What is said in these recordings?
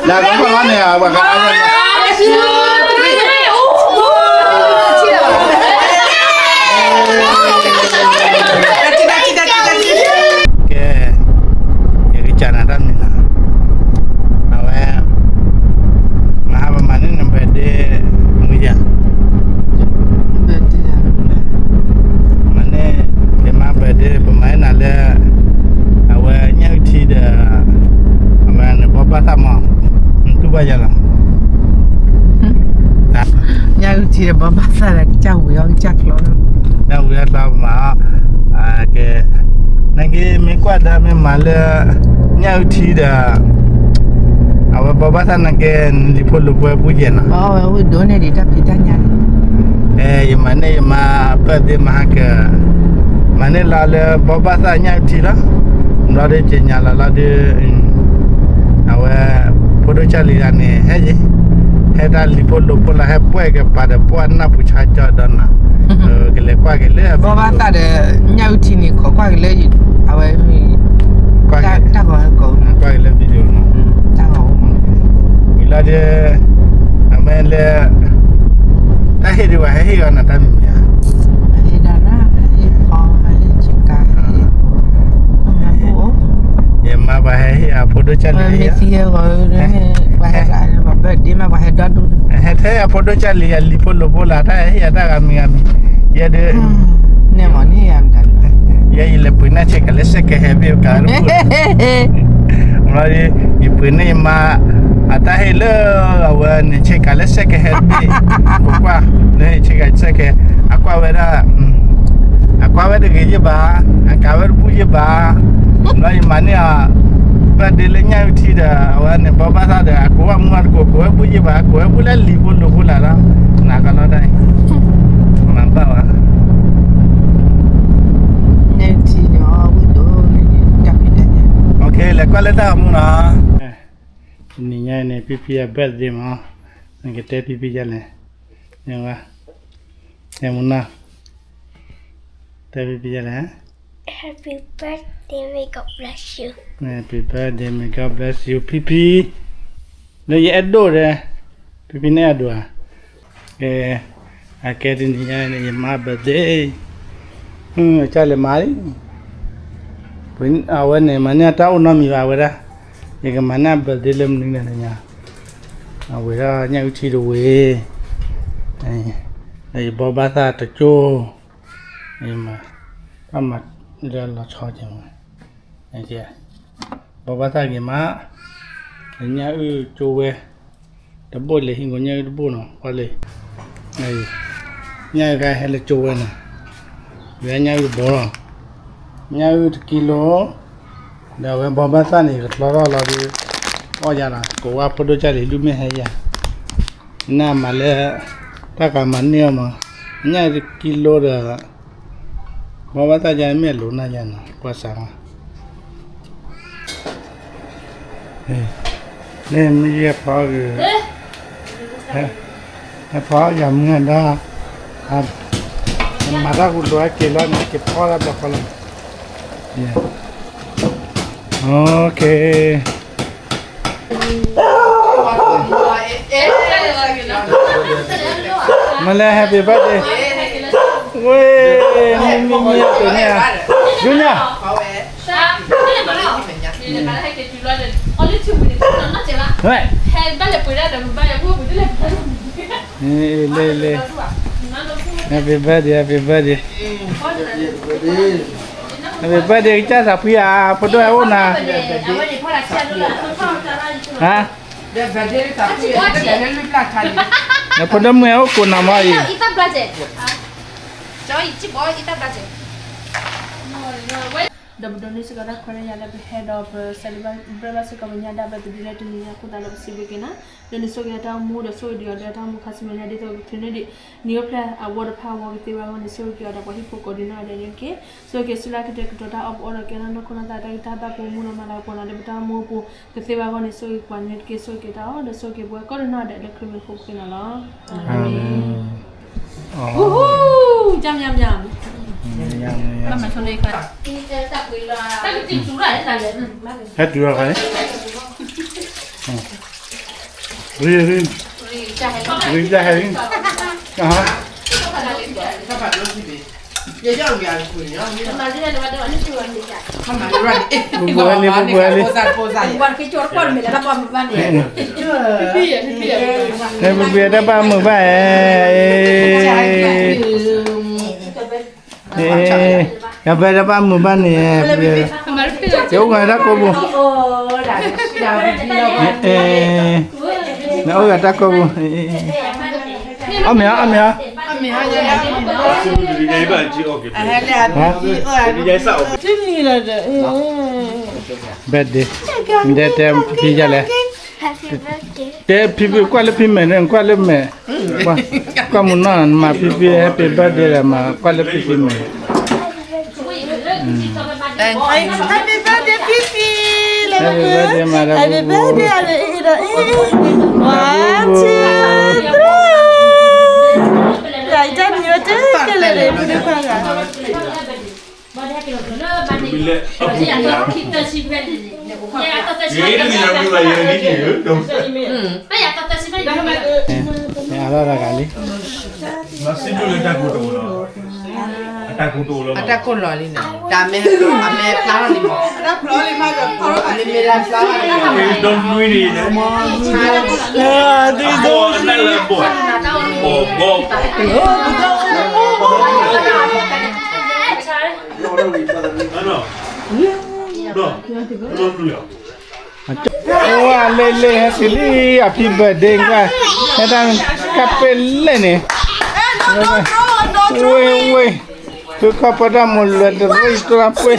လၢကီၢ်လီၤန့ၣ် အဝဲက ကဲ, ယကစၢ်နၤတၢ်မံၤနီၤ, အဝဲ, မဟါပမၤန့ၢ်န birthday မုၢ်ယၤ, မၤန့ၢ်, ယမါ birthday ပမၤန့ၢ်နၤလၢ, အဝဲညၣ်အုၣ်ထံဒီး, အဝဲန့ၣ်ဘီဘၣ်သၣ်မး, တူၢ်ဘၣ်ယၤလီၤ ညၣ်အုၣ်ထံဒီးဘီဘၣ်သၣ်ဒီး ကစၢ်ဝံၤအီၤကစၢ်ကျီလီၤ, ကစၢ်ဝံၤအီၤကျီမး, ကဲ, နက့မ့ၢ်ကွၢ်ဒါမ့ၢ်မၤလၢ, ညၣ်အုၣ်ထံဒီး, အဝဲဘီဘၣ်သၣ်နကဲ, လံၤဖိလိာ်ဖိဝဲဘူၣ်ယဲၢ်နီၤ, အဝဲဒိးန့ၢ်ဒံးတၢ်ဖံးတၢ်ညၣ်န့ၣ်, ယမၤန့ၢ်ယမါ birthday မဟါက, မၤန့ၢ်လီၤလၢဘီဘၣ်သၣ်ညၣ်အုၣ်ထံလီၤ, ဘျီဒီးက့ၤညါလီၤလီၤဒီး အဝဲ, ဖိဒိၣ်ကၢ်လံၤဂၤန့ၣ် ဟဲယဲၢ်, ဟဲတၢ်လံၤဖိလိာ်ဖိလီၤ ဟဲပှဲၢ်ကပၤဒီးပှၢ်နၢ်ပူၤဆါကၠီဒီးနီၤ, ကလဲၤကွၢ်က့ၤလၢ, ဘီဘၣ်သၣ်ဒီး, ညၣ်အုၣ်ထံန့ၣ် ခိးကွၢ်က့ၤလၢ, အဝဲ, တၢ်ဂီၤဟဲကိး, ကွၢ်က့ၤလၢ video နီၤ, တၢ်ဂီၤ, ဝံၤလီၤဒီး, အမ့ၢ်လၢ, တၢ်ဟ့ၣ်ဒံးဝဲဟဲဟ့ၣ်အီၤနၤတၢ်မံၤမံၤဧါ ယမါပှၤဟဲဟ့ၣ်အဖိဒိၣ်ကၢ်လံၤဧါ, ဟဲထဲအဖိဒိၣ်ကၢ်လံၤဧါ လံၤဖိလိာ်ဖိလၢ် တၢ်ဟဲဟ့ၣ်အတၢ်ဂၤမံၤဂၤမံၤ, ယဲဒၣ်, ယဲယလဲၤပှ့ၤန့ၢ်ဆ့ကၤလၢ second hand ဘ့ၣ်ကၤတဘိၣ်, ဘျီဒီး, ယပှ့ၤန့ၢ်ယမါ, အတၢ်ဟ့ၣ်လၢ, အဝဲန့ၣ်ဆ့ကၤလၢ second hand တဘ့ၣ်, ကိးကွၢ်, လၢဆ့ကၤ second hand အကွၢ်ဝဲဒၣ် အကွၢ်ဝဲတဂ့ၤယ့ၢ်ဘၣ်, အကၤဝဲတဘူၣ်ယ့ၢ်ဘၣ်, ဘျီယမၤန့ၢ်အီၤ, birthday လၢညၣ်အုၣ်ထံဒီး အဝဲန့ၣ်ဘီဘၣ်သၣ်ဒီး အကိးဝဲမူအတကိး ကိးဝဲဘူၣ်ယ့ၢ်ဘၣ် ကိးဝဲဘူၣ်လၢလံၤဖိလိာ်ဖိလၢ်လီၤ, နကလီတၢ်အံၤ, မၤဘၣ်ဝဲ, လဲၤကွၢ်လၢတၢ်ဂီၤမူနီၤ, တနံၤညါအံၤန့ၣ် ဖံဖံအ birthday မး, နကတဲဖံဖံယဲလဲၣ်, တဲမူနီၤ, တဲဖံဖံယဲလဲၣ်, Happy birthday, may God bless you, Happy birthday, may God bless you ဖံဖံ, လၢယအဲၣ်ဒိၣ်ဒီး, ဖံဖံန့ၣ်အဲၣ်ဒိၣ်ဧါ, ကဲ, အကဲတနံၤညါန့ၣ် ယမါ birthday, ကလဲၤမၤလံ အဝဲန့ၣ် မၤန့ၢ်တၢ်အိၣ်နီတမံၤဘၣ်ဝဲဒၣ်, ယကမၤန့ၢ် birthday လၢမနုၤလဲၣ်ညါ, အဝဲဒၣ်ညၣ်အုၣ်ထံတဝ့ၢ်, ယဘီဘၣ်သၣ်တကၠိ, ဘၣ်မၤလၢလီၤဆီကဲမး, ဘီဘၣ်သၣ်ဂ့ၤမး, ညၣ်အုၣ်ကၠိဝဲ, တဘိၣ်လဲၤဟံးဂီၤညၣ်အုၣ်တဘိၣ်နီၤ ကွၢ်လံ, ညၣ်အုၣ်ခါဟဲလၢကၠိဝဲနီၤ, ဝဲညၣ်အုၣ်တဘိလီၤ, ညၣ်အုၣ်တကံလိ, ဒီးအဝဲဘီဘၣ်သၣ်န့ၣ် ယကချီထီၣ်လီၤဒီး, အီၣ်ယၤလီၤ ကိးဝဲဖိဒိၣ်ကၢ်လံၤ ဒုးမ့ၢ်ဟဲယၤ, နမၤလၢ, တၢ်ကမၤန့ၢ်အီၤမး, ညၣ်အုၣ်တကံလိဒီး ဘီဘၣ်သၣ်ယါမ့ၢ်အလိၤနၤယါနီၤ ကွၢ်စးမး, မ့ၢ်ယဲဖီဂ့ၤ, ဟဲဖီယၤမုၢ်ဒါ, မၤတၢ်ဟူးလိာ်ဟဲက့ၤလီၤန့ၣ် က့ၤဖီတၢ်ဘျီဃီလီၤ, okay. မလဲ happy birthday, ဝဲ, မံမံမံအသိးန့ၣ်, Junior, လဲၤလဲၤ, happy birthday, happy birthday, happy birthday ကစၢ်သးဖှံဧါ ဖိဒိၣ်ဟဲအိၣ်နၤ, ဟါ, ဖိဒိၣ်မုၣ်ဟဲအိၣ်ကိးနၤမးအံၤ, ဒီးပဒိးန့ၢ်စ့ၢ်ကီးတၢ်ခွဲးတၢ်ယာ်လၢပဟဲဒီးပ celebrate ဘၣ်စ့ၢ်ကီးပညါဒၣ်ဘၣ်သဒံလၢတနံၤညါ အဃိသတးဒီးပစံးဘျုးက့ၤနၤ, လၢနဆိၣ်ဂ့ၤအတၢ်အိၣ်မူဒီးဆိၣ်ဂ့ၤဒံးအီၤဒီးတၢ်အိၣ်မူခါဆူမဲာ်ညါ ဒ်သိးကချုးန့ၢ်ဒံး နံၤအိၣ်ဖျဲၣ်အဝီတဖၣ်အဂီၢ် ကသ့ဝဲအဂီၢ်န့ၣ် ဆိၣ်ဂ့ၤက့ၤအီၤဒီးပှၤဟံၣ်ဖိကိးဒံးနီၢ်ဂၤဒဲးန့ၣ်တက့ၢ်. ဆိၣ်ဂ့ၤက့ၤဆူလၢကတဲာ်ကတီၤတၢ်အီၣ်ပအီဒီးကဲထီၣ်နီၢ်ခိနီၢ်သးတၢ်ဂံၢ်တၢ်ဘါပူၤမူဒီးမၤလၤကပီၤနီၤ လၢပတၢ်အိၣ်မူအပူၤ ကသ့ဝဲအဂီၢ်န့ၣ် ဆိၣ်ဂ့ၤပှၤန့ၣ်တက့ၢ်. ဆိၣ်ဂ့ၤက့ၤတၢ်အီၣ်ဒီးဆိၣ်ဂ့ၤက့ၤပဝဲကိးဒံးနီၢ်ဂၤဒဲးလၢခရံာ်မံၤအဃိပဃ့နၤလီၤ. အၤမ့ၣ်. ဟဲတုၤလီၤခါန့ၣ်, ရံရံ, ရံတၢ်ဟဲရံ, အဟါ, ပဘှဲလံ ပဘှဲလံ, ပဘှဲတၢ်ဘၣ်မုာ်ဘၣ်, ကဘဲတၢ်ဘၣ်မုာ်ဘၣ်န့ၣ်, ကအိၣ်ဂၤတၢ်ကိးပူၤ, နအိၣ်ဂၤတၢ်ကိးပူၤ, အီၣ်မ့ၤအီၤ အီၣ်မ့ၤအီၤ, ဘၣ်ဒ့, တဲတဲဖံဖံယလဲၣ်, တဲဖံဖံကွၢ်လၢဖံမဲာ်န့ၣ် ကွၢ်လၢမဲာ်, ကွၢ်မုၢ်နီၢ် နမၤဖံဖံ happy birthday လဲၣ် မၤကွၢ်လၢဖံဖံမဲာ် Happy birthday ဖံဖံ လၢ happy birthday မၤဒီး happy birthday အံၤဒီး one two three ယတၢ်နံၤဝဲတဲကဲလဲၣ်န့ၣ် ဖုဒုခွါဂၤ အလီၢ်တဂၤလံ, အတၢ်ကိၢ်လီၤလံန့ၣ်, တၢ်မဲ, အမဲဖျါထီၣ်လံမး, အမ့ၢ်မ့ၢ်လၢဖျါထီၣ်လံ, ဝါလဲၣ်လဲၣ် ဟဲတုၤလံ happy birthday ကွၢ်, ဟဲတၢ်ကၢ်ပဲၣ်လဲၣ်န့ၣ်, ဝ့ၢ်ဝ့ၢ်, ဖုခီၣ်ပၢတၢ်မိၢ်လွဲတရံးတရံးပှ့ၤ,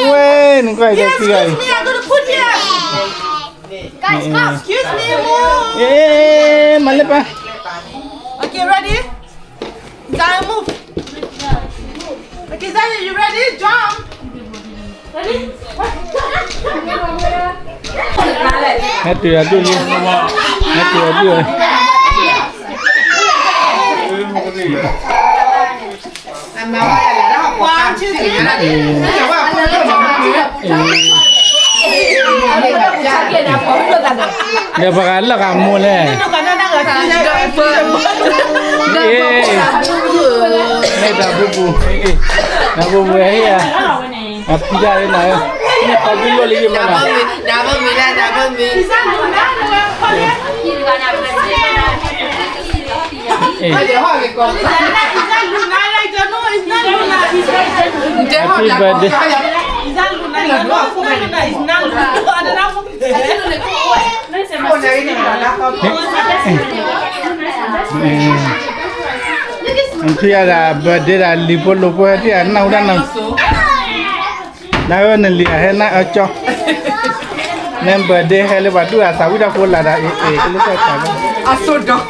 ဝ့ၢ် နကွၢ်က့ၤခံဂၤအံၤ, Guys, come. Excuse me, move. မၤလၢပၢ်, Okay, ready? Zaya, move. Okay, Zaya, you ready? Jump. Ready? ဟဲတုၤအဒူၣ်လံ, ဟဲတုၤအဒူၣ်လံ, ဒီးပှၤဂၤလၢၢ်ဂၤမိၢ်လဲၣ်, မ့ၢ်တၢ်ဘူပူၤ, တၢ်ဘူပူၤဟဲဧါ, အဖံတၢ်လၢနၤ, မ့ၢ်ခီဖံလိၣ်လံယမၤနၤ, အဖံဘၢဒ့ ထံၣ်ယၤဒၣ် birthday ဒၣ်လံၤဖိလိာ်ဖိဟဲထံၣ်ယၤ နၢ်ဟူတၢ်နၢ်, နၢ်ဟူနလံၤအဟဲနၢ်အၢကၠီ, န birthday ဟဲလၢပှၤဒူၣ်အသးဝံၣ်တၢ်ဖိလၢဒၣ်အ့ၣ်အ့ၣ် ကလၢသီၣ်ခါဘၣ်, အစိဒီး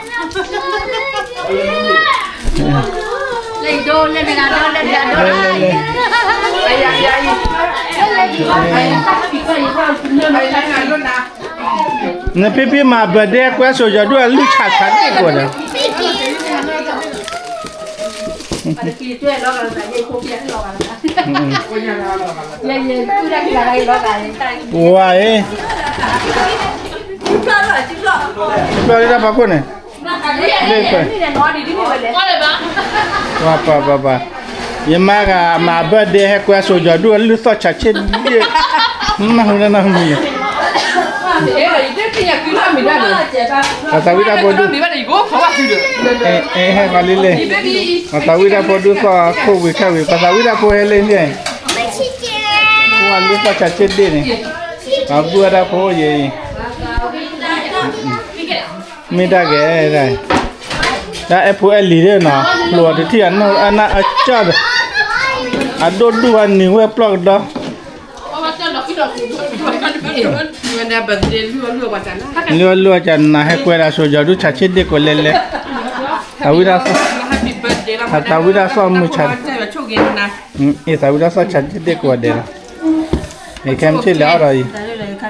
နဖံဖံမၤ birthday ကွဲစိာ်ယီၤဒူၣ်အလုၢ်ဆးဆးဒ့ၣ်ကိးဒီး, ဝါအံၤ, ဖျီၣ်လၢတၢ်ဖးခိၣ်န့ၣ်, လၢကွဲ, ဝါပၢ်ပၢ်ပၢ်, ယမါဂၤမၤ birthday ဟဲကွဲစိာ်ယီၤဒူၣ်အလုၢ်သီၣ်ဆးဆ့ဒ့ၣ်, နၢ်ဟူနၢ်ဟူမံၤ, ပှၤသးဝံၣ်တၢ်ဖိဒူၣ်, ဟဲဃီလံလံ, ပှၤသးဝံၣ်တၢ်ဖိဒူၣ်သီၣ်ခိၣ်ဝံၤခါဝံၤ ပှၤသးဝံၣ်တၢ်ဖိဟဲလၢန့ၣ်, ဝါလုၢ်သီၣ်ဆးဆ့ဒ့ၣ်န့ၣ်, ပှၤဘူၣ်ဝဲတၢ်ဖိယဲအံၤ, မ့ၢ်တၢ်ဂ့ၤ, တၢ်အဲၣ်ဖိအဲၣ်လံၤဒၣ်နီၤ, ဖျိအီၤတထံၣ်အနၢ်အကၠီဒီး, အဒိၣ်ဒူၣ်ဝဲနံၤဝဲပျီၢ်ကဒီး လုၢ်အီၤလုၢ်အီၤကနၤဟဲကွဲဒၣ်စိာ်ယီၤဒူၣ်ဆးဆ့ဒ့ၣ်ကိးလဲၤလဲၤ, သးဝံၣ်တၢ်သီၣ်, သးဝံၣ်တၢ်သီၣ်မုာ်ဆး, အ့ၣ်သးဝံၣ်တၢ်သီၣ်ဆးဆ့ဒ့ၣ်ကိးဂၤဒဲးလီၤ, ခဲမုၢ်ဆ့ၣ်လဲၤအီၣ်ဒီးအံၤ,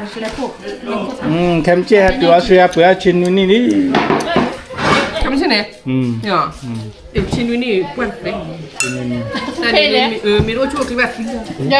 ခဲမုၢ်ဆ့ၣ်ဟဲတုၤအီစထြ့လယါပှဲၤအီၣ်ဆ့နွံနံၣ်လံ, ခဲမုၢ်ဆ့ၣ်န့ၣ်, ဆ့နွံနံၣ်ပှဲၤ, မ့ၢ်အိၣ်ဆိၣ်ချ့ဘၣ်သံ,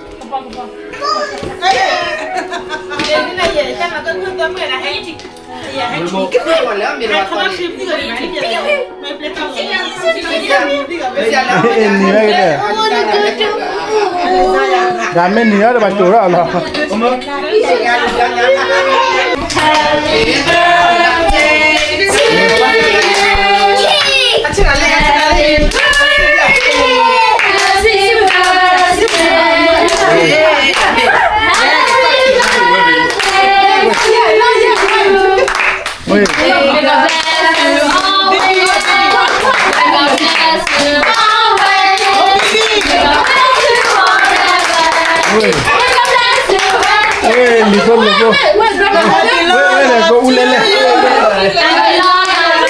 နံၤဝဲကတဲ, တၢ်မ့ၢ်နံၤအီၤတဘၣ်ကၠိၣ်ထီၣ်လီၤ. လံၤဖိလံၤဖိ, ဝဲဒၣ်ကအိၣ်လဲၣ်လဲၣ်, ပၢ်ပၢ်လၢဂၤ အိၣ်တဂၤတဂ့ၤ, အိၣ်ဒံးတဂ့ၤ, အိၣ်ဒံး, လၢ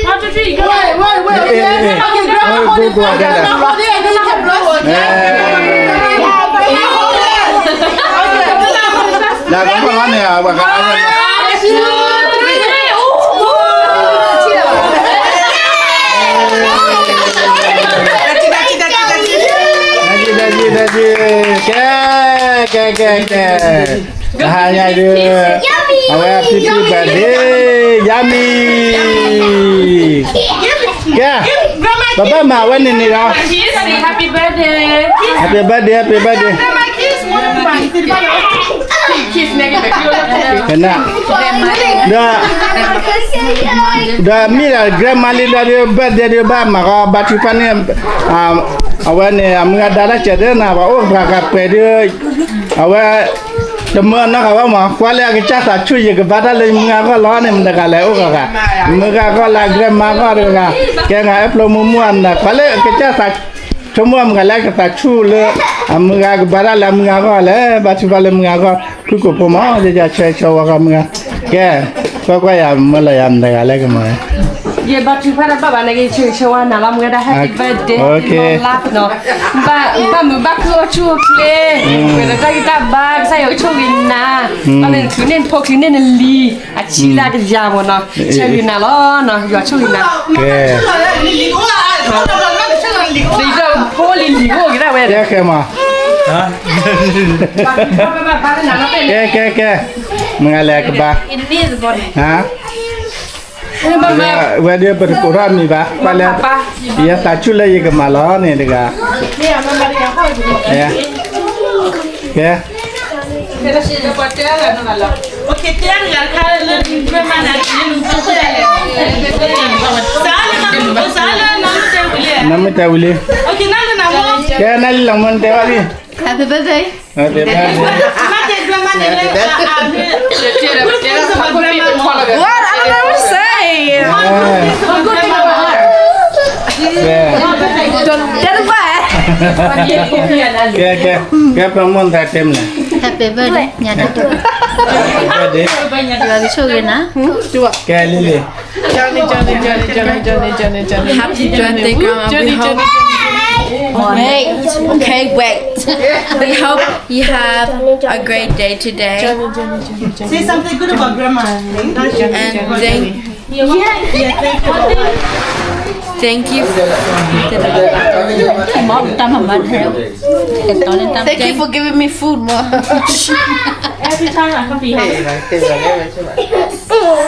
ကမၤလီၤန့ၣ် အဝဲက ကဲ, ကဲ, ကဲ, ကဲ, ကဲ, တဟါညါဒုး, အဝဲ happy birthday, yummy, ကဲ, ပဘၣ်မၤဝဲန့ၣ်န့ၣ်ဒီး, happy birthday, happy birthday, happy birthday, ဒီး, ဒီးမ့ၢ်ဒီး grandma လံဒီး birthday ဒီး birthday ဒီး ဘၣ်မၤကီး ဘါထုကဖၣ်န့ၣ်, အဝဲန့ၣ် အမုၢ်ဂၤဒါတၢ်စဲးတဲနၤ ပှၤအိၣ်ပှၤကပှဲၤဒီး, အဝဲ တမၢနီၢ်ဃာ်ဘၣ်မး ကွၢ်လၢအကစၢ်သးဆူၣ် ယကဘါတၢ်လၢယမုၢ်ဂၤဂီၢ်လီၤန့ၣ် မတဂၤလဲၣ်အိၣ်ဂၤဂၤ, မုၢ်ဂၤဂီၢ်လၢ grandma ဂီၢ်တဂၤ, ကဲဂၤအဲၣ်ဖျိမူမူအနၤ ကွၢ်လၢအကစၢ်သး ဆိကမိၣ်မုၢ်ဂၤလၢကသးဆူၣ်လၢ အမုၢ်ဂၤကဘါတၢ်လၢအမုၢ်ဂၤဂီၢ်လဲၣ်, ဘါထုကဖၣ်လၢမုၢ်ဂၤဂီၢ် ဖုကိာ်ဖိမး ယဆၢဂ့ၤဆၢဝါဃီမုၢ်ဂၤ, ကဲ, ကွၢ်ကွၢ်ယၤမၢလီၤယၤမတဂၤလၢကမၤ ယဘါထုကဖၣ်တၢ်ဘၣ်ဘၣ်န့ၣ် က့ၤဆၢဂ့ၤဆၢဝါနၤလီၤ မုၢ်ဂၤဒၣ် happy birthday, long life နီၤ, ဘၣ်မုာ်ဘၣ်ခုၣ်အိၣ်ဆူၣ်အိၣ်ချ့, ပှဲၤဒီးတၢ်ဂံၢ်တၢ်ဘါ ကစၢ်ယွၤကဆိၣ်ဂ့ၤနၤ, ဘၣ်မ့ၢ်နချုးန့ၢ်နဖိချုးန့ၢ်နလံၤ အဆံလၢအကယၤမ့ၢ်နီၤ, ဆၢဂ့ၤနၤလီၤနီၤ ယွၤဆိၣ်ဂ့ၤနၤ, ကဲ, ဒ်ဖိလံၤလံၤအိၣ်က့ၤဒၣ်ဝဲ, ကဲ, ကဲမး, ကဲ, ကဲ, ကဲ, မုၢ်ဂၤလဲၤကဘါ, ဝဲဒၣ်ပတကိးထီၣ်အမံၤဘၣ်, ပှၤလၢ, ယသးဆူၣ်လၢယကမၤလီၤန့ၣ်တဂၤ, ကဲ နမ့ၢ်တဲဝံၤလံ, ကဲနလံလီၤမ့ၢ်နတဲဘၣ်လံ, Happy birthday, happy birthday, တဲတဘၣ်, ကဲ, ကဲ, ကဲ ပျဲမုၢ်နတၢ်တဲမလဲၣ်, happy birthday, ယွၤကဆိၣ်ဂ့ၤနၤ, ကဲလံလံ, happy birthday, grandma, we hope, can't wait, we hope you have a great day today. Say something good about grandma. And thank, thank you. Thank you for giving me food, Mom. Every time I come to your house.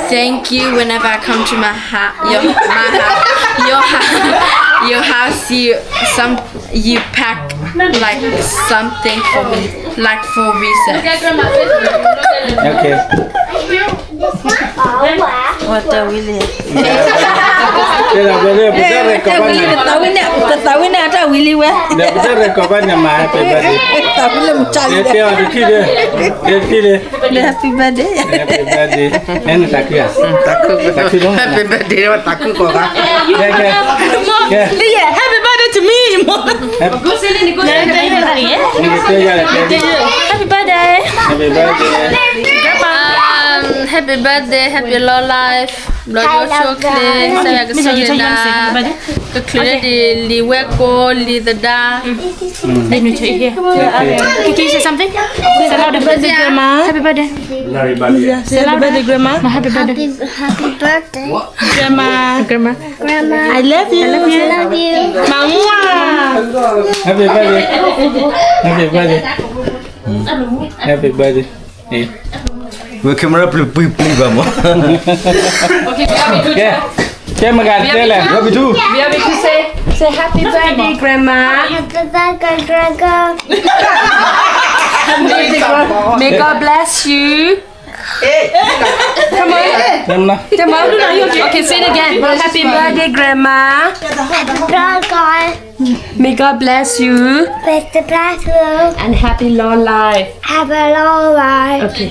Thank you. Whenever I come to my house, your my house, your house, your house, you some you pack like something for me, like for reasons. Okay. ဝဲတဝံၤလံ. တသးဝံၣ်န့ၣ် တသးဝံၣ်န့ၣ် အတၢ်ဝံၤလံဝဲ. တသးဝံၣ်လၢမုၢ်ကၠီလံ. တဲအီၤတထံၣ်ဒီး, တထံၣ်ဒီး, Happy birthday. Happy birthday. အဲ နသးခုဧါ, သးခု, Happy birthday သးခုကိးဂၤ, ကဲ, ကဲ, ကဲ, Happy birthday to me. Happy birthday. Happy birthday. Happy birthday, happy long life. ဘျီယိၣ်ဆိၣ်ချ့, ကစၢ်ယွၤကဆိၣ်ဂ့ၤနၤ, ကချုးလၢဒ်လံာ်ဝဲၢ်ကိးလံာ်သဒါ. Can you say something? Say louder. Happy birthday, grandma. Happy birthday. Say louder. Happy birthday, grandma. Happy birthday. Happy, happy birthday. Grandma. Grandma. Grandma. I love you. I love you. Mama. Happy birthday. Happy birthday. Happy birthday. ဝဲ camera ပျံၤပျံၤပျံၤဘၣ်မး. ကဲ, ကဲမတၤဂၤတဲလဲၣ်. Love you too. Say, say happy birthday, grandma. Happy birthday, grandma. May God bless you. Come on. Come on. Okay, say it again. Happy birthday, grandma. Grandma. May God bless you. May God bless you. And happy long life. Happy long life. Okay.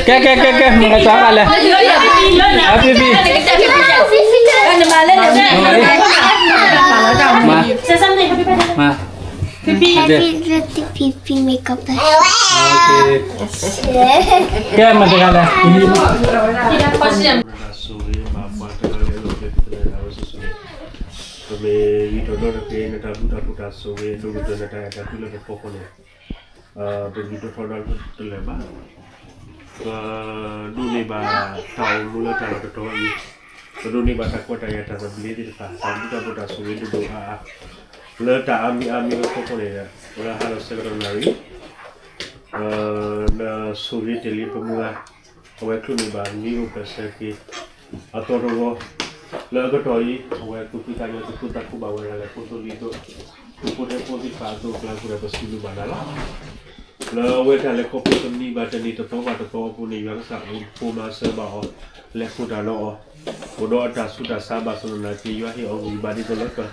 ကဲ, ကဲ, ကဲ, ကဲ, မတၤဂၤလဲၣ်. Happy birthday. မၤ, မၤ, Happy birthday, P P, may God bless you. Okay. ကဲ, မတၤဂၤလဲၣ်. ဆိၣ်ဂ့ၤဘၣ်ပှၤတဂၤလၢအအိၣ်ဖျဲၣ်ထီၣ်တၢ်လၢအဝဲစုာ်စုာ်န့ၣ်, ပမ့ၢ်ဂံၢ်ထီၣ်ဒီတက့ၢ် နတၢ်ဘျုးတၢ်ဖှိၣ်တၢ်ဆိၣ်ဂ့ၤ ဒိၣ်ကတၢၢ်နတၢ်အဲၣ်တၢ်ကွံလၢနဖီခိၣ်န့ၣ်, ပဂံၢ်ထီၣ်ဒီးတလၢာ်ဘၣ်. ပဒိးန့ၢ်ဘၣ်တၢ်အိၣ်မူလၢတၢ်လီၢ်တတီၤအံၤ, ပဒိးန့ၢ်ဘၣ်တၢ်ကွၢ်တၢ်ယာ်တၢ်သဘျ့သ့ၣ်တဖၣ် တၢ်ဘျုးတၢ်ဖှိၣ်တၢ်ဆိၣ်ဂ့ၤဒိၣ်ဒိၣ်အါအါ, လၢတၢ်အါမံၤအါမံၤလၢဖီခိၣ်န့ၣ်, လၢဟါလီၤဆၢကတီၢ်နၣ်ရံၣ် နဆိၣ်ဂ့ၤတ့ၢ်လံပမုၢ်ဂၤ, အဝဲချုးန့ၢ်ဘၣ်မ့ၢ်အိၣ်ဖျဲၣ်ဆၢက့ၤ အသီတဝီ, လၢအကတီၢ်အံၤ အဝဲသူၣ်ဖှံသးညီ သူၣ်ဖှံသးညီဘၣ်ဝဲဒၣ်လၢဖိသိလံၤသိး, သူၣ်ဖိထၢဖိသ့ၣ်တဖၣ်အသိးအကျါအဃိဒီး ပစံးဘျုးဘၣ်နၤလီၤ. လၢအဝဲတၢ်လဲၤခီဖျိတနံၤဘၣ်တနံၤ တသီဘၣ်တသီအပူၤန့ၣ် ယွၤကစၢ်အိၣ်ဖှိၣ်မၤစၢၤဘၣ်အီၤ, လဲၤဃုာ်တၢ်ဒီးအီၤ, အိၣ်ဒီးအတၢ်ဆူးတၢ်ဆါဘၣ်ဆၣ်သနာ်က့ ယွၤဟ့ၣ်အီၤဂံၢ်ဘါဒ်သိးလၢ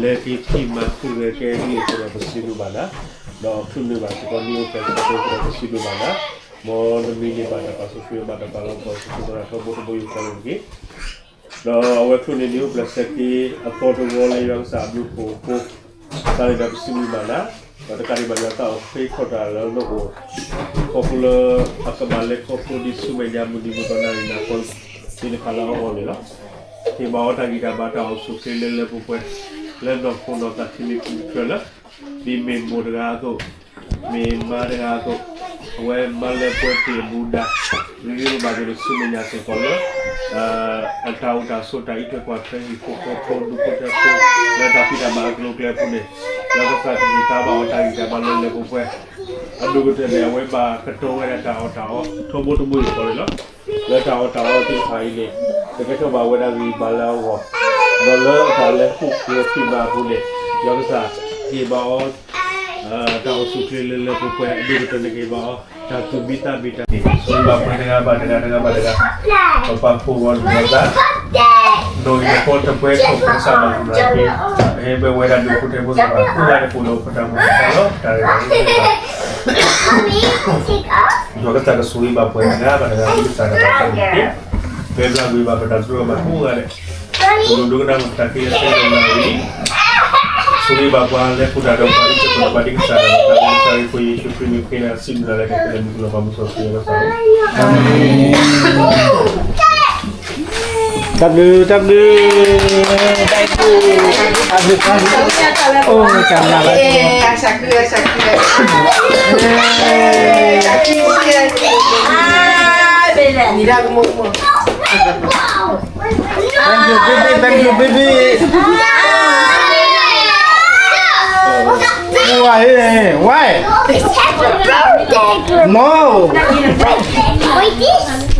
လဲၤက့ၤထံၣ်မၤဟူးဂဲၤကဲဂ့ၢ်အဃိဒီး ပစံးဘျုးဘၣ်နၤ, ဒီးချုးန့ၢ်ဘၣ်စ့ၢ်ကီးမ့ၢ်အိၣ်ဖျဲၣ်ဆၢက့ၤအဃိဒီး ပစံးဘျုးဘၣ်နၤ, မ်နမံၤန့ၢ်ဘၣ်တၢ်ပာ်ဆိၣ်ဂ့ၤဘၣ်တၢ်ပာ်လီၤပှီၢ် စ့ၢ်ကီးဒီးထီဘိတဘိယူၢ်ဃီန့ၣ်တက့ၢ်. ဒီးအဝဲချုးန့ၢ်မ့ၢ်အိၣ်ဖျဲၣ်ဆၢက့ၤ အသီတဝီလၢယွၤကစၢ်အဘျုးအဖှိၣ်အဃိ, တၢ်န့ၣ်ဒီးပစံးဘျုးဘၣ်နၤ, ဒီးတကးဒံးဘၣ် ယွၤသးအိၣ်ဃ့ထီၣ်တၢ်လၢနအိၣ်, ခီဖျိလၢအကဘၣ်လဲၤခီဖျိဒ်ဆူမဲာ်ညါမုၢ်နံၤမုၢ်သီနၣ်ရံၣ်နၤပှၤသ့ၣ်တဖၣ်လၢအဂီၢ်န့ၣ်လီၤ. ဟ့ၣ်ဘၣ်အီၤတၢ်ဂံၢ်တၢ်ဘါတၢ်အိၣ်ဆူၣ်ချ့လၢလၢပှဲၤပှဲၤ, လၢနီၢ်ခိနီၢ်သးခံမံၤခံဖျၢၣ်လၢ ဒ်မ့ၢ်မိၢ်တဂၤအသိး, မ့ၢ်မါတဂၤအသိး, အဝဲမၤလၢပှဲၤတ့ၢ်မူဒါ, ဂ့ၤဂ့ၤဘၣ်ဘၣ်ဒ်ဆူမဲာ်ညါစ့ၢ်ကီးလၢ အတၢ်အိၣ်တၢ်ဆိးတၢ်အံးထွဲကွၢ်ထွဲဟံၣ်ဖိဃီဖိဒူဖိထၢဖိ လၢတၢ်ဖံးတၢ်မၤအကျိၤအကျဲအပူၤန့ၣ်, လၢကစၢ်ကဟ့ၣ်သါဘၣ်အီၤတၢ်ဂံၢ်တၢ်ဘါလၢလၢပှဲၤပှဲၤ, အဒိၣ်ကတၢၢ်န့ၣ် အဝဲဘၣ်ကတီၤဝဲဒၣ်တၢ်အီၣ်တၢ်အီ ထီဘိတဘိယူၢ်ဃီန့ၣ်လီၤ. လၢတၢ်အီၣ်တၢ်အီသ့ၣ်တဖၣ်အံၤန့ၣ် ကကဲထီၣ်ဘၣ်ဝဲဒၣ်ဂံၢ်ဘါလၢအဂီၢ်, ဒီးလၢတၢ်လဲၤဃုာ်ကျဲၤဖံးမၤအပူၤန့ၣ်, ယွၤကစၢ်ဟ့ၣ်ဘၣ်အီၤ တၢ်အိၣ်ဆူၣ်ချ့လၢလၢပှဲၤပှဲၤ အဒိၣ်ကတၢၢ်န့ၣ်ကဟ့ၣ်ဘၣ်အီၤ တၢ်သူၣ်မံသးမံတၢ်န့ၣ် ဆိၣ်ဂ့ၤဘၣ်ပှၤတဂၤဘၣ်တဂၤ တဂၤဘၣ်တဂၤ, ပပာ်ဖှိၣ်ဂီၤန့ၣ်သး, ဒီးအံၤတခီတပှဲၤထီၣ်ပှဲၤစးဘၣ်သနာ်က့, ဟဲဘၣ်ဝဲဒၣ်ဒူၣ်ဖိထၢဖိသ့ၣ်တဖၣ် ကိးဂၤဒဲး ပအိၣ်ဒီးပတၢ်မူပတၢ်လီၢ် တၢ်ရဲၣ်တၢ်ကျဲၤသ့ၣ်တဖၣ် ယွၤကစၢ်ကဆိၣ်ဂ့ၤဘၣ်ပှၤတဂၤဘၣ်တဂၤ ကစၢ်တၢ်ဘၣ်တၢ်န့ၣ်တက့ၢ်. ပျဲဘျါကွံာ်ဘၣ်ပတၢ်သရူးမၤကိးဂၤဒဲး, ပလိၣ်ဒိကနၣ်မုာ်တၢ်ခဲလၢာ်စ့ၢ်ကီးနၣ်ရံၣ်, ဆိၣ်ဂ့ၤဘၣ်ပှၤလၢခိၣ်တၢ်ဒီးပှၤအံးထွဲကွၢ်ထွဲပှၤဒ်ကစၢ်တၢ်ဘၣ်တၢ်န့ၣ် ကစၢ်ခရံာ်ယ့ၣ်ၡူးခရံာ်မံၤဃ့နၤစံးဘျုးနၤလၢကလဲၤမုၢ်ကျိၤပှၤမူစီဆှံယွၤကစၢ်ဧၢ, အၤမ့ၣ်. တၢ်ဘျုး တၢ်ဘျုး တၢ်ဘျုး တၢ်ဘျုး အိၣ် တၢ်ဘျုး Thank you, baby. Thank you, baby. Why? Why? It's happy birthday, girl. No. Wait, wait, this.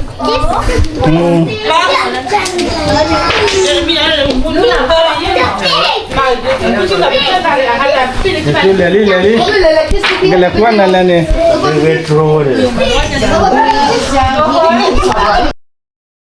လဲၤလံ လဲၤလံ, ကလဲၤကွၢ်နၤလဲၣ်န့ၣ်, ဝ့ၢ်တြိဝဲန့ၣ်